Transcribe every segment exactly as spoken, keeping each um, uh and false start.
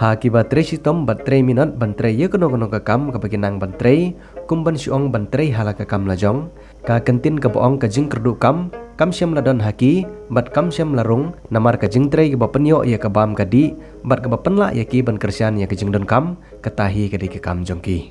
Ha kiba trei shitom bad trei minot ban trei ïa kano kano ka kam kaba ki nang ban trei, kum ban shu ong ban trei ha la ka kam la jong, ka kyntien kaba ong ka jingkyrduh kam kam shym la don ha ki bad kam shym la rung, namar ka jingtrei kaba pynïoh ïa ka bam ka dih bad kaba pynlah ïa ki ban kyrshan ïa ka jingdonkam, kata hi ka dei ka kam jong ki.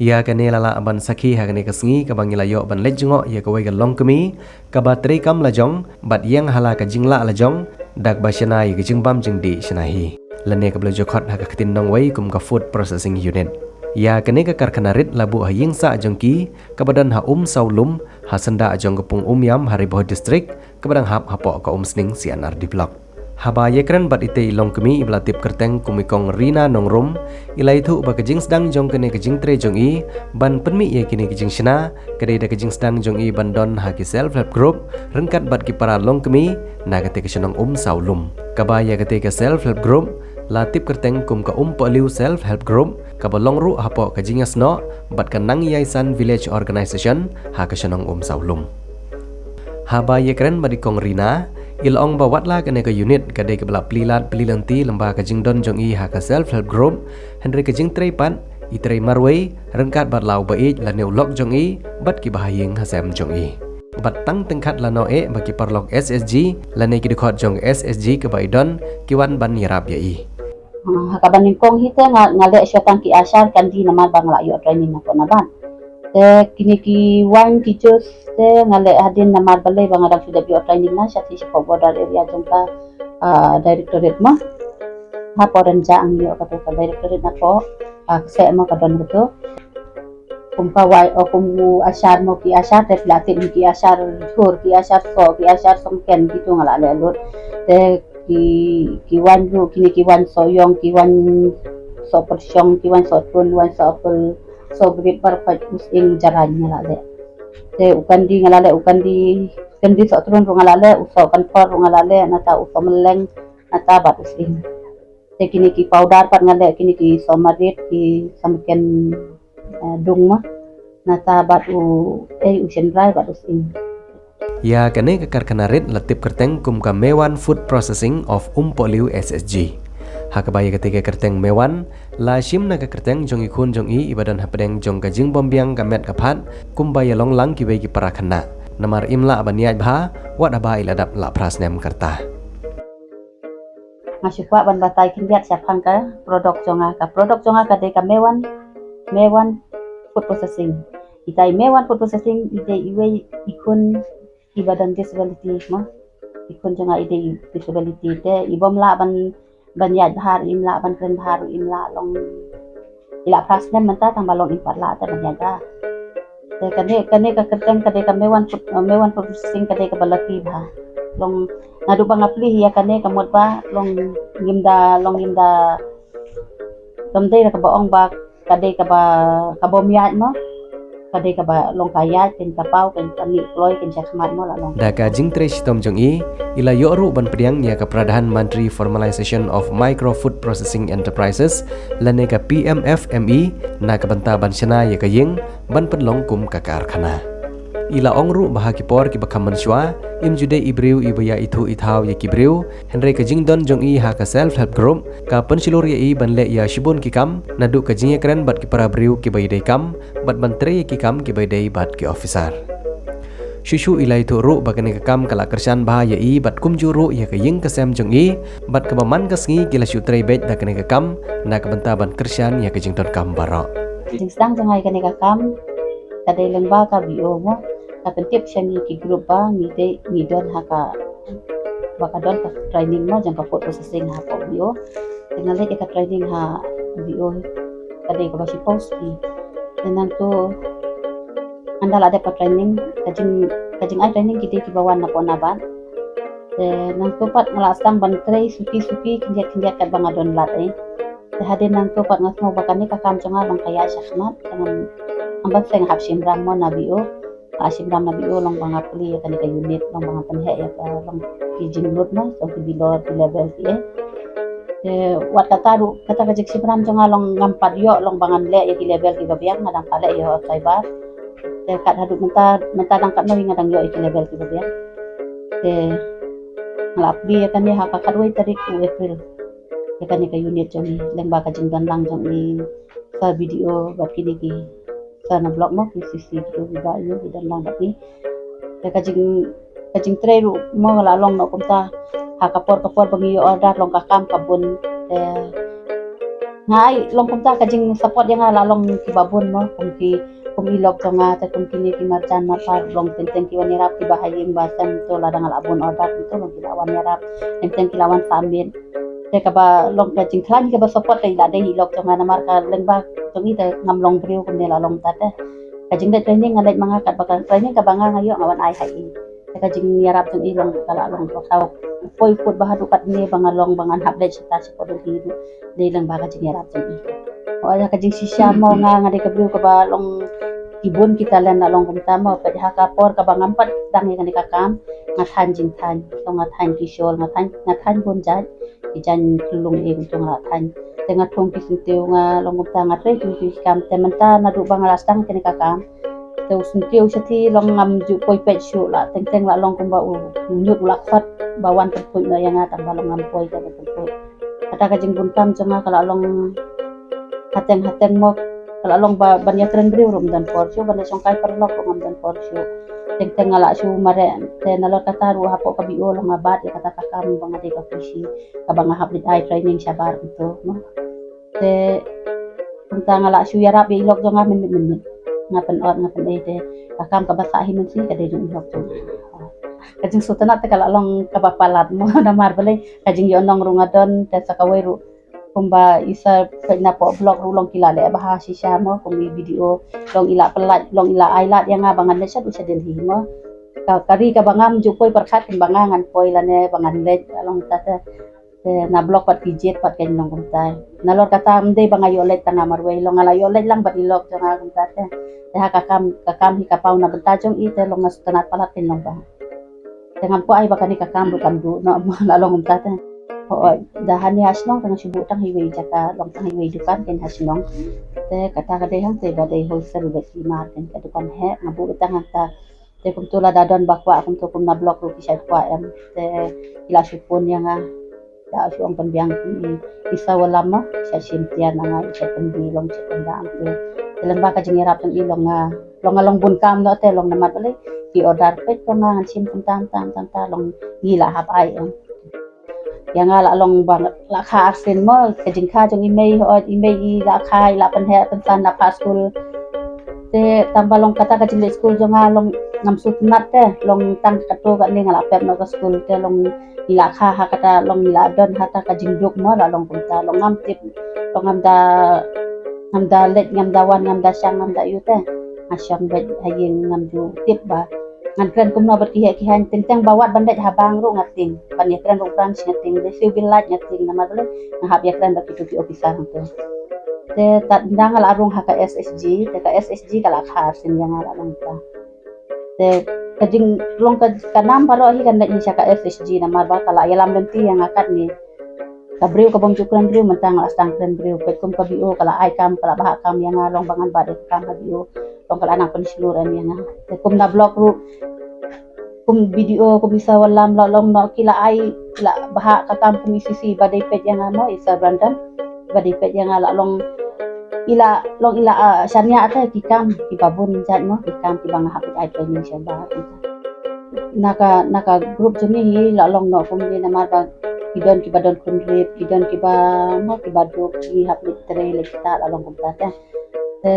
Ïa kane la lah ban sakhi ha kane ka sngi kaba ngi la ïoh ban leit jngoh ïa kawei ka longkmie kaba trei kam la jong bad ïeng ha la ka jinglah la jong da kaba shna ïa ka jingbam jingdih shna hi, lane kaba la ju khot ha ka ktien nongwei kum ka food processing unit. Ïa kane ka karkhana rit la buh ha ïing sah jong ki kaba don ha Umsawlum, ha syndah jong ka pung Umiam, ha Ri Bhoi District, kaba dang hap hapoh ka Umsning C and R D Block. Haba ïakren bad itei i longkmie iba la tip kyrteng kum i Kong Rina Nongrum, i la ïathuh ba ka jingsdang jong kane ka jingtrei jong i ban pynmih ïa kine ki jingshna ka dei da ka jingsdang jong i ban don ha ki self help group ryngkat bad ki para longkmie na katei ka shnong Umsawlum, kaba ïa katei ka self help group la tip kyrteng kum ka Umpohliew Self Help Group, kaba long ruh hapoh ka jingïasnoh bad ka Nangïaisan Village Organization ha ka shnong Umsawlum. Haba ïakren bad i Kong Rina, i la ong ba watla kane ka unit ka dei kaba la plie lad plie lynti lyngba ka jingdon jong i ha ka self help group, hynrei ka jingtrei pat i trei marwei ryngkat bad la u ba ïeit lane u lok jong i bad kiba ha ïing ha sem jong i. Bad tang tyngkhat la noh eh ba ki paralok S H G lane ki dkhot jong S H G kaba i don ki wan ban ïarap ïa i. Ha kaba nyngkong hi te nga, nga leh shuwa tang ki ashar kandi namar ba nga la ïoh training napoh Nabat. Te kine ki wine ki juice te nga leh hadien namar balei ba nga dang shu dep ïoh training na sha ki shapoh border area jong ka, ah, directorate ma. Hapoh Rynjah ang ïoh kato ka directorate napoh, ah, ka seh ma ka don kato. Kum ka wai, o kum u ashar mo ki ashar te pla tip ki ashar thur, ki ashar soh, ki ashar songken kitu nga la leh lut. Te ki, ki wine ruh kine ki wine soh ïong, ki wine soh pyrshong, ki wine soh tun, wine soh apple, soh brit bar pat u sying jarain nga la leh. Te u kandi nga la leh, u kandi, kandi soh trun ruh nga la leh, u soh kanthor ruh nga la leh, nata u soh mylleng, nata bad u sying. Te kine ki powder pat nga leh, kine ki soh marit, ki samken, eh, dung ma. Nata bad u, eh, u shynrai bad u sying. Ïa kane ka karkhana rit la tip kyrteng kum ka Mewan Food Processing of Umpohliew S H G. Ha kaba ïa katei ka kyrteng Mewan la shim na ka kyrteng jong i khun jong i iba don hapdeng jong ka jingbymbiang ka met ka phad kumba ïa long lang kiwei ki para khynnah. Namar im lah ban ïaid bha wat haba i la dap la phra snem ka rta. Nga shu kwah ban batai khyndiat shaphang ka product jong nga. Ka product jong nga ka dei ka Mewan, Mewan Food Processing. Ita i Mewan Food Processing i dei iwei i khun iba don disability mo. I khun jong nga i dei disability te i bym lah ban, ban ïaid bha, im lah ban kren bha, im lah long, i la phra snem mynta tang ba long im pat lah te ban ïaid bha. Te kane, kane ka kyrteng ka dei ka Mewan Food, eh, Mewan Food Processing ka dei kaba lucky bha. Long naduh ba nga plie ïa kane ka mut ba long ngim da, long ngim da, kam dei da kaba ong ba ka dei kaba, kaba ym ïaid mo. Ka dei kaba long ka ïaid, kin ka paw, kin ka mih kloi, kin sha khmat mo la long. Da ka jingtrei shitom jong i, i la ïoh ruh ban pdiang ïa ka Pradhan Mantri Formalization of Micro Food Processing Enterprises lane ka P M F M E na ka bynta ban shna ïa ka ïing ban pynlong kum ka karkhana. I la ong ruh ba ha ki por kiba kham mynshuwa im ju dei i briew iba ïa ithuh ithaw ïa ki briew, hynrei ka jingdon jong i ha ka self help group ka pynshlur ïa i ban leh ïa shibun ki kam, naduh ka jingïakren bad ki para briew kiba ïadei kam bad ban trei ïa ki kam kiba ïadei bad ki officer. Shuh shuh i la ïathuh ruh ba kane ka kam ka la kyrshan bha ïa i bad kumjuh ruh ïa ka ïing ka sem jong i, bad kaba man ka sngi ki la shu trei beit da kane ka kam na ka bynta ban kyrshan ïa ka jingdonkam baroh. Jingsdang jong nga ïa kane ka kam ka dei lyngba ka V O mo. Ka pyntip sha ngi ki group ba ngi dei, ngi don ha ka, ba ka don ka training mo jong ka food processing ha ka V O. Te nga leit ïa ka training ha V O ka dei kaba shiphew sngi. Te nangto ynda la dep ka training, ka jing, ka jingai training ki dei kiba wan napoh Nabat. Te nangto pat nga la sdang ban trei suki suki, khyndiat khyndiat katba nga don lad ei. Te hadien nangto pat nga sngew ba kane ka kam jong nga long ka ïaid shakhmat, te ngam, ngam ban seng hap shim ram mo na V O. Hap shim ram na V O long ba nga plie ïa kane ka unit, long ba nga pynheh ïa ka, long ki jinglut mo, long ki bilor, ki label ki ei. Te wat kata ruh, kata ka jingshim ram jong nga long ngam pat ïoh long ba ngan leh ïa ki label kiba biang, nga dang pat leh ïa fiber. Te kat haduh mynta, mynta dang katno hi nga dang ïoh ïa ki label kiba biang. Te nga la plie ïa kane ha ka khatwei tarik u April. Ïa kane ka unit jong ngi, lyngba ka jingdon lang jong ngi sa BDO bad kine ki sa na block mo, ki CC ki, ki ba ïoh ki don lang bad ngi. Te ka jing, ka jingtrei ruh mo la long noh kumta. Ha ka por ka por ba ngi ïoh order long ka kam ka bun. Te nga ai long kumta ka jingsupport ïa nga la long kiba bun mo, kum ki, kum i lok jong nga, te kum kine ki marjan marpa long teng teng ki wan ïarap, kiba ha ïing ba sem to lada nga la bun order to long ki la wan ïarap, teng teng ki la wan submit. Te kaba long ka jingkhlaiñ kaba support ka i la dei i lok jong nga namar ka lyngba jong i te ngam long briew kumne la long ta te. Ka jingleit training nga leit ma nga katba ka training kaba nga nga ïoh nga wan ai ha i. Te ka jingïarap jong i long ka la long ka thaw. Poi put ba haduh katne ba nga long ba ngan hap leit shata sha Delhi ruh dei lyngba ka jingïarap jong i. Hooid, ka jingshisha mo nga, nga dei ka briew kaba long ki bun ki talent la long kumta mo, peit ha ka por kaba ngam pat dang ïa kane ka kam nga thaiñ jingthaiñ, to nga thaiñ ki shawl, nga thaiñ, nga thaiñ bun jait, ki jaiñ khlung ïa kumto nga la thaiñ. Te nga thung ki syntiew, nga long kumta, nga trei ki, ki kam, te mynta naduh ba nga la sdang kane ka kam te u syntiew shathie long ngam ju poi peit shuh, la teng teng la long kumba u ñiut u la khot ba wan pynput noh ïa nga tang ba long ngam poi ka pynput. Kata ka jingbun kam jong nga ka la long hateng hateng mo, ka la long ba ban ïakren briew ruh ngam don por shuh, ban ïashongkai paralok ruh ngam don por shuh. Teng teng nga la shu mareh, te nalor kata ruh hapoh ka BDO long nga bat ïa kata ka kam ba nga dei ka khushi kaba nga hap leit ai training shabar kumto mo. Te kumta nga la shu ïarap ïa i lok jong nga mynmiet mynmiet. Nga pynot, nga pynei te ka kam kaba sah hi mynsiem ka dei jong i lok jong nga. Ka jingsngewtynnat te ka la long kaba palat mo, namar balei ka jingïohnong ruh nga don, te sa kawei ruh kumba i sa peit napoh block ruh long ki la leh bha shisha mo, kum i BDO long i la pyllait, long i la ai lad ïa nga ba ngan leit shaduh sha Delhi mo. Ka, ka ri kaba ngam ju poi pyrkhat kumba nga ngan poi lane ba ngan leit, long ta te. Te na block pat ki jied pat kein long kumta. Nalor kata ym dei ba nga ïoh leit tang nga marwei, long nga la ïoh leit lang bad i lok jong nga kumta te. Te ha ka kam, ka kam hi ka paw na bynta jong i te long nga sngewtynnat palat kein long ba. Te ngam kwah ai ba kane ka kam ruh kam duh noh mo, la long kumta te. Hooid, da hangne ha shnong te nga shu buh tang ha iwei jaka, long tang ha iwei dukan kein ha shnong. Te kata ka dei hangtei ba dei wholesale bad ki mar kein ka dukan heh, nga buh tang hangta. Te kumto lada don ba kwah kumto kum na block ruh ki shait kwah em. Te ki la shu phone ïa nga. Da shu ong pynbiang kum i, i Saw Wallam mo, shait shim tiar na nga, i shait pynbi long shait pyndam te. Te lyngba ka jingïarap jong i long nga, long nga long bun kam noh te, long namar balei ki order peit ko nga ngan shim kumta kumta kumta, long ngi la hap ai em. Ïa nga la long ba la kha arsien mo, ka jingkha jong i mei, hooid i mei i la kha, i la pynheh pynsan na pha skul. Te tang ba long kata ka jingleit skul jong nga long ngam sngewtynnat te, long tang katto katne nga la pep noh ka skul te, long i la kha ha kata, long i la don ha kata ka jingduk mo, la long kumta, long ngam tip, long ngam da, ngam da leit, ngam da wan, ngam da shang, ngam da ïoh te. Nga shong beit ha ïing, ngam ju tip ba ngan kren kumno bad ki heh ki haiñ, teng teng ba wat ban leit ha bank ruh nga tieng, ban ïakren ruh branch nga tieng, leit siew bill light nga tieng, namar balei nga hap ïakren bad kito ki officer hangto. Te tad ynda nga la rung ha ka SHG, te ka SHG ka la kha arsien ïa nga, la long ta. Te ka jinglong ka, ka nam baroh hi kan leit hi sha ka SHG namar ba ka la ïalam lynti ïa nga katne. Ka briew ka bym ju kren briew, mynta nga la sdang kren briew. Peit kum ka BDO ka la ai kam, ka la bhah kam ïa nga, long ba ngan bat ïa ka kam ka BDO, long ka la nang pynshlur em ïa nga. Te kum na block ruh, kum BDO, kum i Saw Wallam, la long noh ki la ai, ki la bhah ka kam kum i CC ba dei peit ïa nga mo, i Sir Brandon ba dei peit ïa nga, la long i la, long i la, ah, shaniah te ki kam kiba bun jait mo, ki kam kiba nga hap ai training shabar. Na ka, na ka group jong ngi hi la long noh kumne namar ba ki don kiba don khun rep, ki don kiba mo, kiba duk, ki hap leit trei leit ktah, la long kumta te. Te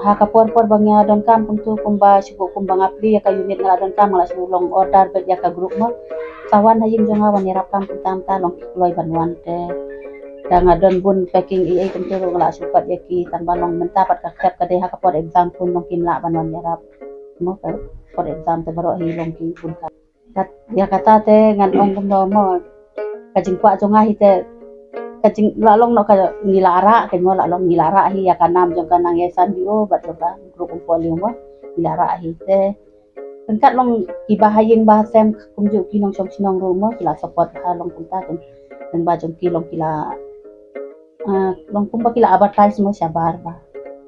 ha ka por por ba nga donkam kumto, kumba shu kumba nga plie ïa ka unit nga la donkam, nga la shu long order beit ïa ka group mo. Sa wan ha ïing jong nga wan ïarap kam kumta kumta, long ki kloi ban wan te. Da nga don bun packing ei ei kumto ruh nga la shu pat ïa ki, tang ba long mynta pat ka khet ka dei ha ka por exam, pun long kim lah ban wan ïarap mo, ka por exam te baroh hi long ki bun ka. Kat, ïa kata te ngan ong kumno mo, ka jingkwah jong nga hi te, ka jing, la long noh ka ngi la rah, ka mo la long ngi la rah hi ïa ka nam jong ka nang ïa san BDO bad jong ka group Umpoliw mo, ngi la rah hi te. Ryngkat long kiba ha ïing ba ha sem kumjuh ki nongshong shnong ruh mo, ki la support ha long kumta te. Lyngba jong ki long ki la, ah, long kumba ki la advertise mo shabar ba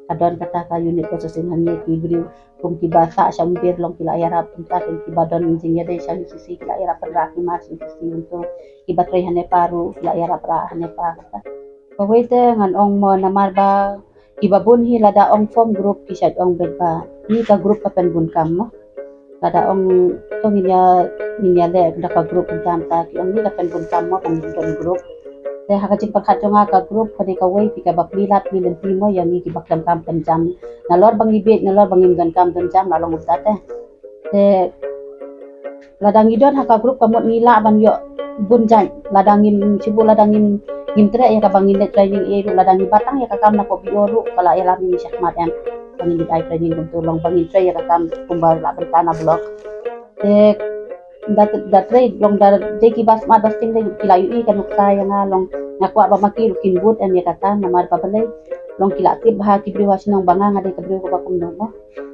Ka don kata ka unit processing hangne, ki briew kum kiba sah sha Umbir long ki la ïarap, kumta ki kiba don jingïadei sha U C C ki la ïarap pynrah ki mask U C C, kumta kiba trei ha NEFA ruh ki la ïarap rah ha NEFA kata. Kawei te ngan ong mo, namar ba kiba bun hi lada ong form group ki shait ong beit ba ngi ka group ka pynbun kam mo. Lada ong to ngin ïa, ngin ïa leh da ka group, kumta ki ong ngi ka pynbun kam mo, pynbun group. Te ha ka jingpyrkhat jong nga ka group ka dei kawei phi kaba plie lad plie lynti mo ïa ngi kiba khlem kam khlem jam. Nalor ba ngi bieit, nalor ba ngim don kam don jam, la long kumta te. Te lada ngi don ha ka group ka mut ngi lah ban ïoh bun jait. Lada ngin shu buh, lada ngin, ngim treh ïa kaba ngin leit training ei ruh, lada ngi bat tang ïa ka kam na ka B O ruh ka la ïalam ïa ngi shakhmat em. Ba ngin leit ai training kumta long ba ngin trei ïa ka kam kumba la bynta na block. Te da, da trei long da dei kiba smat ba sting dei ki la ïohi ka nuksa ïa nga long nga kwah ba ma ki ruh kin bud em ïa kata, namar ba balei long ki la tip bha ki briew ha shnong ba nga, nga dei ka briew kaba kumno mo.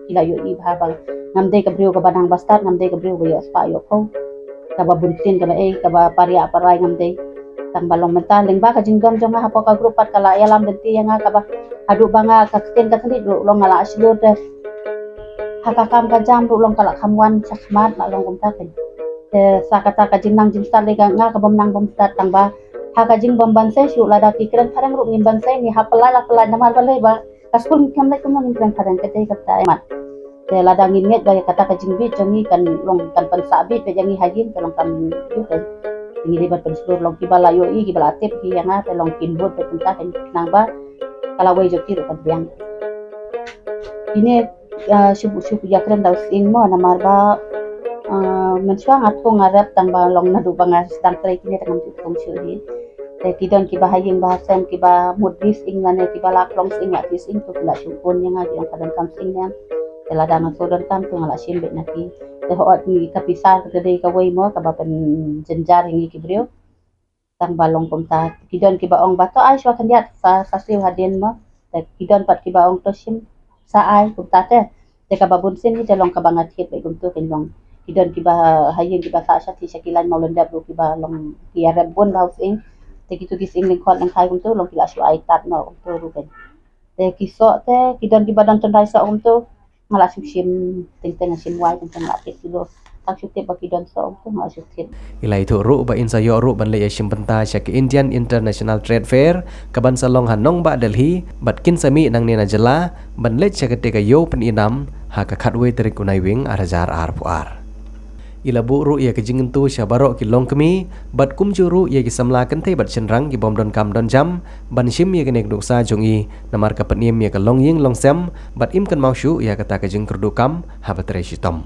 Ki la ïohi bha ba ngam dei ka briew kaba nang ba stad, ngam dei ka briew ba ïoh spah ïoh phew, kaba bun ktien kaba ei, kaba pariah parai ngam dei. Tang ba long mynta lyngba ka jingdon jong nga hapoh ka group pat ka la ïalam lynti ïa nga, kaba haduh ba nga ka ktien ka thylliej ruh long nga la shlur te ha ka kam ka jam ruh long ka la kham wan shakhmat, la long kumta kein. Te sa kata ka jingnang jingstad lei ka nga ka bym nang bym stad, tang ba ha ka jingbym ban sei shuh, lada ki kren phareng ruh ngim ban sei, ngi hap pynlait la pynlait, namar balei ba ka skul ngi khlem leit kumno ngin kren phareng, ka dei kata mat. Te lada ngin ngeit ba ïa kata ka jingbit jong ngi kan long kan pynsah bit beit ïa ngi ha ïing, te long kam ïoh te ngi dei ban pynshlur. Long kiba la ïohi kiba la tip hi ïa nga te long kin bud beit kumta kein, nang ba ka lawei jong ki ruh kan biang. Ine, ah, shu, shu ïa kren da u sying mo, namar ba, ah, mynshuwa nga thung nga rep tang ba long naduh ba nga sdang trei kine te ngam ju thung shuh hi. Te ki don kiba ha ïing ba ha sem kiba mut bi sying lane kiba la klong sying la ti sying to ki la shu phone ïa nga ki ong ka donkam sying ne em. Te lada nga shu donkam to nga la shim beit na ki. Te hooid ngi ka pisa ka dei kawei mo kaba pynjynjar ïa ngi ki briew. Tang ba long kumta, ki don kiba ong ba to ai shuwa khyndiat sa, sa siew hadien mo. Te ki don pat kiba ong to shim sa ai kumta te. Te kaba bun sien hi te long kaba nga thied beit kumta kein long. Ki don kiba ha ïing kiba sah sha ti sha ki lain Mawlyndep ruh kiba long ki ïarep bun ba u sying. Te kitu ki sying lyngkhot lyngkhai kumta long ki la shu ai tad mo kumta ruh kein. Te ki soh te ki don kiba don tynrai soh kumta. Nga la shu shim teng teng, nga shim wai teng teng, la peit kilo. Tang shu tip ba ki don soh kumta nga la shu tip. I la ïathuh ruh ba in sa ïoh ruh ban leit ïashim bynta sha ka Indian International Trade Fair kaban sa long ha nongbah Delhi, bad kin sa mih nangne na jylla ban leit sha katei ka ïew pyni nam ha ka khatwei tarik u Naiwieng ar hajar arphew ar. I la buh ruh ïa ka jingkyntu sha baroh ki longkmie bad kumjuh ruh ïa ki samla kynthei bad shynrang ki bym don kam don jam ban shim ïa kane ka nuksa jong i, namar ka pynim ïa ka longïing longsem bad im kynmaw shuh ïa kata ka jingkyrduh kam haba trei shitom.